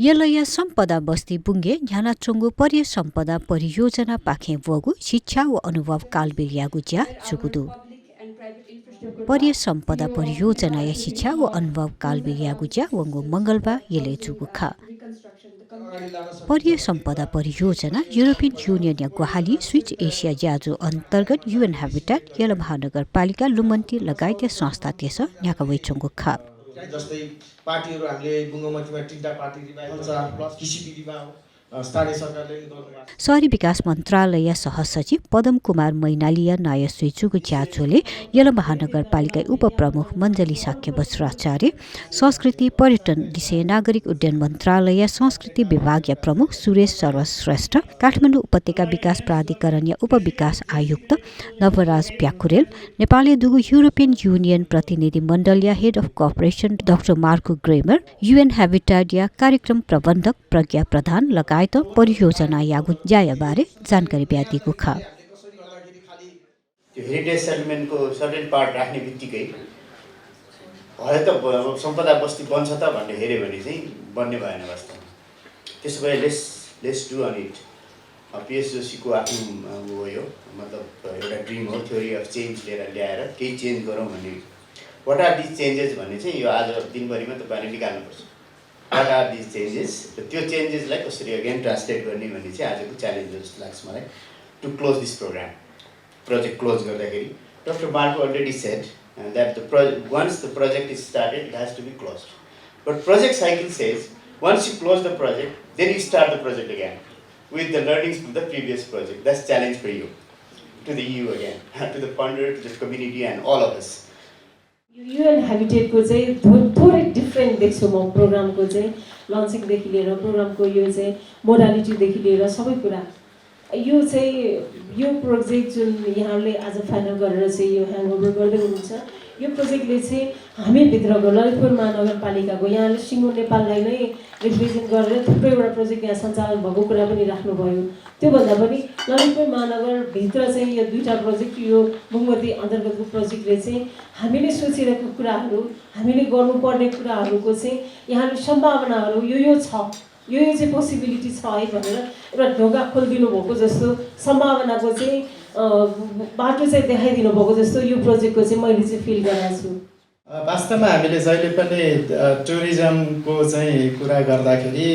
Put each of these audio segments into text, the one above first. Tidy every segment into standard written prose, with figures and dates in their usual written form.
यलया सम्पदा बस्ती बुङ्गे न्यानाचोङ्गो पर्य सम्पदा परियोजना पाखे वगु शिक्षा व अनुभव कालबेलियागु ज्या चुकुदु पर्य सम्पदा परियोजना या शिक्षा व अनुभव कालबेलियागु ज्या वंगु मंगलबा यले चुगु खा पर्य सम्पदा परियोजना युरोपियन युनियन या गुवाहाली स्विच एसिया ज्याजो अन्तर्गत युएन ह्याबिटेट यल महानगरपालिका लुमन्ती लगायत संस्था त्यस न्याकावै चोङ्गु खा जस्तै पार्टीहरु हामीले बुङ्गमतीमा टिकटा पार्टी रिभाइभल प्लस किसिबिडीमा स्थानीय सरकारले गर्नुभएको शहरी विकास मन्त्रालय सहसचिव पदम कुमार मैनालीय नाय स्विचुको ज्याचोले यल महानगरपालिका उपप्रमुख मञ्जली साक्य बज्राचार्य संस्कृति पर्यटन विषय नागरिक उड्डयन मन्त्रालय संस्कृति विभागीय प्रमुख सुरेश सर्वश्रेष्ठ काठमाडौँ उपत्यका विकास प्राधिकरण उपविकास आयुक्त नवराज प्याकुरेल नेपाली दुगु युरोपियन युनियन प्रतिनिधि मण्डल या head of cooperation doctor Marco Gremer UN Habitat या कार्यक्रम प्रबन्धक प्रज्ञा प्रधान लगायत परियोजना यागु जायबारे जानकारी ब्यादिएको खा त्यो हेरिटेज सेटलमेन्टको सर्टेन पार्ट राख्ने बित्तिकै भयो त सम्पदा बस्ती बन्छ त भन्ने हेर्यो भने चाहिँ बन्ने भएन वास्तवमा। त्यसो भए let's do on it. P S जोशीको आफ्नो हो यो मतलब एउटा ड्रिम हो, थ्योरी अफ चेन्ज ल्याएर केही चेन्ज गरौँ भन्ने। वाट आर दिज चेन्जेस भन्ने चाहिँ यो आज दिनभरिमा तपाईँले निकाल्नुपर्छ। वाट आर दिज चेन्जेस र त्यो चेन्जेसलाई कसरी अगेन ट्रान्सलेट गर्ने भन्ने चाहिँ आजको च्यालेन्ज हो जस्तो लाग्छ मलाई। To close this project close गर्दाखेरि Dr. Marco already said that once the project is started, it has to be closed. But project cycle says, once you close the project, then you start the project again with the learnings from the previous project. That's challenge for you, to the EU again, to the funder, to the community and all of us. UN Habitat को चाहिँ थोरै different देख्छु म प्रोग्रामको चाहिँ लन्चिङदेखि लिएर प्रोग्रामको यो चाहिँ मोडालिटीदेखि लिएर सबै कुरा यो चाहिँ यो प्रोजेक्ट जुन यहाँले आज फाइनल गरेर चाहिँ यो ह्यान्डओभर गर्दै हुनुहुन्छ यो प्रोजेक्टले चाहिँ हामी भित्रको ललितपुर महानगरपालिकाको यहाँले सिङ्गो नेपाललाई नै रिप्रेजेन्ट गरेर थुप्रैवटा प्रोजेक्ट यहाँ सञ्चालन भएको कुरा पनि राख्नुभयो। त्योभन्दा पनि ललितपुर महानगरभित्र चाहिँ यो दुईवटा प्रोजेक्ट यो बुङ्गमती अन्तर्गतको प्रोजेक्टले चाहिँ हामीले सोचिरहेको कुराहरू हामीले गर्नुपर्ने कुराहरूको चाहिँ यहाँले सम्भावनाहरू यो छ यो चाहिँ पोसिबिलिटी छ है भनेर एउटा ढोका खोलिदिनु भएको जस्तो सम्भावनाको चाहिँ बाटो चाहिँ देखाइदिनु भएको जस्तो यो प्रोजेक्टको चाहिँ मैले चाहिँ फिल गरेको छु। वास्तवमा हामीले जहिले पनि टुरिज्मको चाहिँ कुरा गर्दाखेरि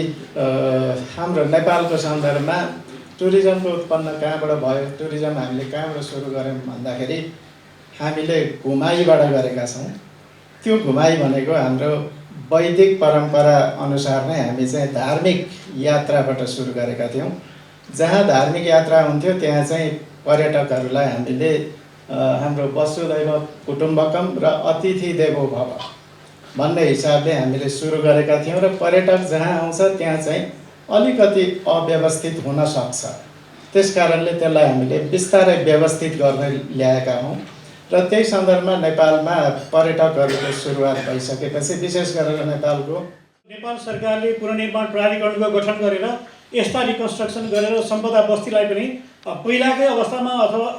हाम्रो नेपालको सन्दर्भमा टुरिज्मको उत्पन्न कहाँबाट भयो, टुरिज्म हामीले कहाँबाट सुरु गऱ्यौँ भन्दाखेरि हामीले घुमाइबाट गरेका छौँ। त्यो घुमाइ भनेको हाम्रो वैदिक परम्परा अनुसार नै हामी चाहिँ धार्मिक यात्राबाट सुरु गरेका थियौँ। जहाँ धार्मिक यात्रा हुन्थ्यो त्यहाँ चाहिँ पर्यटकहरूलाई हामीले हाम्रो वसुधैव कुटुम्बकम र अतिथि देवो भव भन्ने हिसाबले हामीले सुरु गरेका थियौँ र पर्यटक जहाँ आउँछ त्यहाँ चाहिँ अलिकति अव्यवस्थित हुन सक्छ। त्यसकारणले त्यसलाई हामीले बिस्तारै व्यवस्थित गर्दै ल्याएका हौँ र त्यही सन्दर्भमा नेपालमा पर्यटकहरूको सुरुवात भइसकेपछि विशेष गरेर नेपाल सरकारले पुनर्निर्माण प्राधिकरणको गठन गरेर यस्ता रिकन्स्ट्रक्सन गरेर सम्पदा बस्तीलाई पनि पहिलाकै अवस्थामा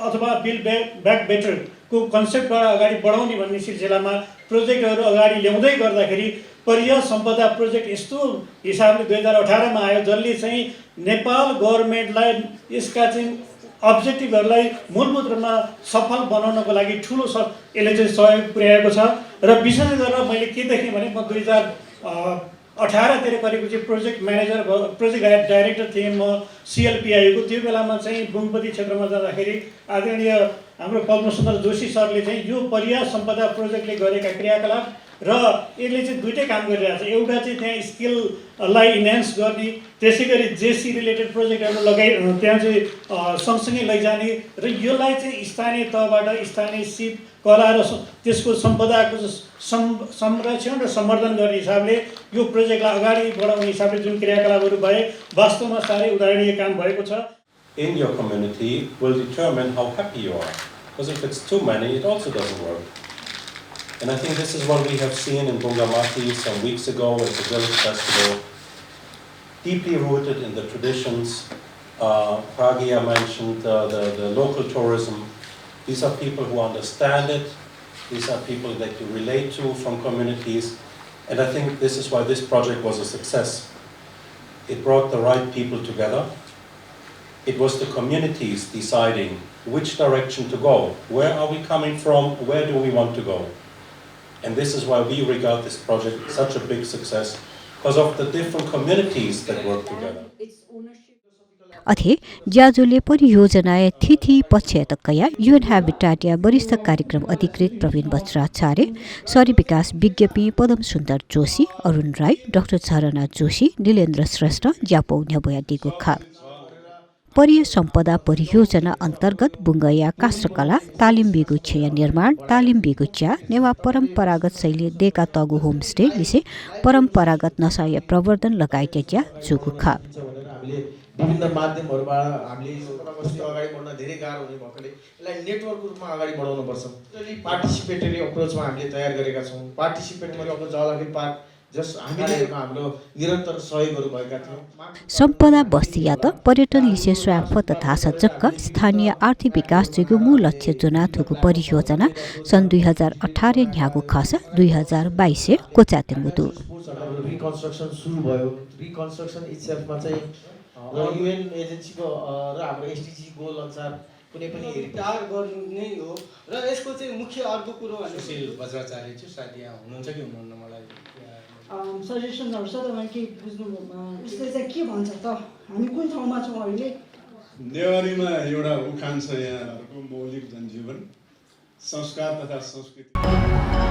अथवा बिल्ड ब्याक बेटरको कन्सेप्टबाट अगाडि बढाउने भन्ने सिलसिलामा प्रोजेक्टहरू अगाडि ल्याउँदै गर्दाखेरि पर्य सम्पदा प्रोजेक्ट यस्तो हिसाबले 2018 मा आयो जसले चाहिँ नेपाल गभर्नमेन्टलाई यसका चाहिँ अब्जेक्टिभहरूलाई मूलभूत रूपमा सफल बनाउनको लागि ठुलो यसले चाहिँ सहयोग पुर्याएको छ। र विशेष गरेर मैले के देखेँ भने म 2018 तिर गरेको चाहिँ प्रोजेक्ट डाइरेक्टर थिएँ म सिएलपिआईको। त्यो बेलामा चाहिँ बुङ्गमती क्षेत्रमा जाँदाखेरि आदरणीय हाम्रो पद्मसुन्दर जोशी सरले चाहिँ यो पर्या सम्पदा प्रोजेक्टले गरेका क्रियाकलाप र यसले चाहिँ दुईटै काम गरिरहेको छ। एउटा चाहिँ त्यहाँ स्किललाई इन्हान्स गर्ने, त्यसै गरी जेसी रिलेटेड प्रोजेक्टहरू त्यहाँ चाहिँ सँगसँगै लैजाने र यसलाई चाहिँ स्थानीय तहबाट स्थानीय सिप कला र त्यसको सम्पदाको संरक्षण र सम्वर्धन गर्ने हिसाबले यो प्रोजेक्टलाई अगाडि बढाउने हिसाबले जुन क्रियाकलापहरू भए वास्तवमा साह्रै उदाहरणीय काम भएको छ। In your community will determine how happy you are, because if it's too many it also doesn't work. And I think this is what we have seen in Bungamati some weeks ago at the Village Festival, deeply rooted in the traditions. Pragya mentioned the local tourism. These are people who understand it. These are people that you relate to from communities. And I think this is why this project was a success. It brought the right people together. It was the communities deciding which direction to go. Where are we coming from? Where do we want to go? And this is why we regard this project such a big success, because of the different communities that work together. अथे ज्याजोले परियोजनाए थिथि पश्चातकया UAN ह्याबिटाटया वरिष्ठ कार्यक्रम अधिकृत प्रवीण बज्राचार्य, शहरी विकास विज्ञपी पदम सुन्दर Joshi, Arun Rai, doctor झरना जोशी, निलेन्द्र श्रेष्ठ, ज्यापौ न्यबोया दिगुखा। पर्य सम्पदा परियोजना अन्तर्गत बुङ्गया काष्ठकला, तालिम बिगुच्छया निर्माण, तालिम बिगुच्या, नेवा परम्परागत शैली देका तगु होमस्टे लिसे परम्परागत नसाय प्रवर्धन लगायतया जुगुखा। विभिन्न माध्यमहरुबाट हामीले कसरी अगाडि बढ्न धेरै गाह्रो हुने भएकोले यसलाई नेटवर्कको रूपमा अगाडि बढाउनु पर्छ। पार्टिसिपेटरी अप्रोचमा हामीले तयार गरेका छौं। पार्टिसिपेटरी अप्रोच अलगै पार्ट जस हामीले हाम्रो निरन्तर सहयोगहरु भएका थियौं। सम्पदा बस्तीया त पर्यटन लिसे स्वाफ तथा सजक्क स्थानीय आर्थिक विकास जुगु मूल लक्ष्य जुनाथुगु परियोजना सन् 2018 न्यागु खस 2022 कोचातेमुदु रिकन्स्ट्रक्सन सुरु भयो। रिकन्स्ट्रक्सन इटसेल्फमा चाहिँ युएन एजेन्सीको र हाम्रो एसडीजी गोल अनुसार कुनै पनि विचार गर्नु नै हो र यसको चाहिँ मुख्य अर्को कुरो भनेको बज्राचार्य चाहिँ सायद यहाँ हुनुहुन्छ कि हुनुहुन्न मलाई सजेसनहरु छ तपाईँ के बुझ्नु उसले चाहिँ के भन्छ त हामी कुन ठाउँमा छौँ अहिले नेवारीमा एउटा उखान छ यहाँहरुको मौलिक जनजीवन संस्कार तथा संस्कृति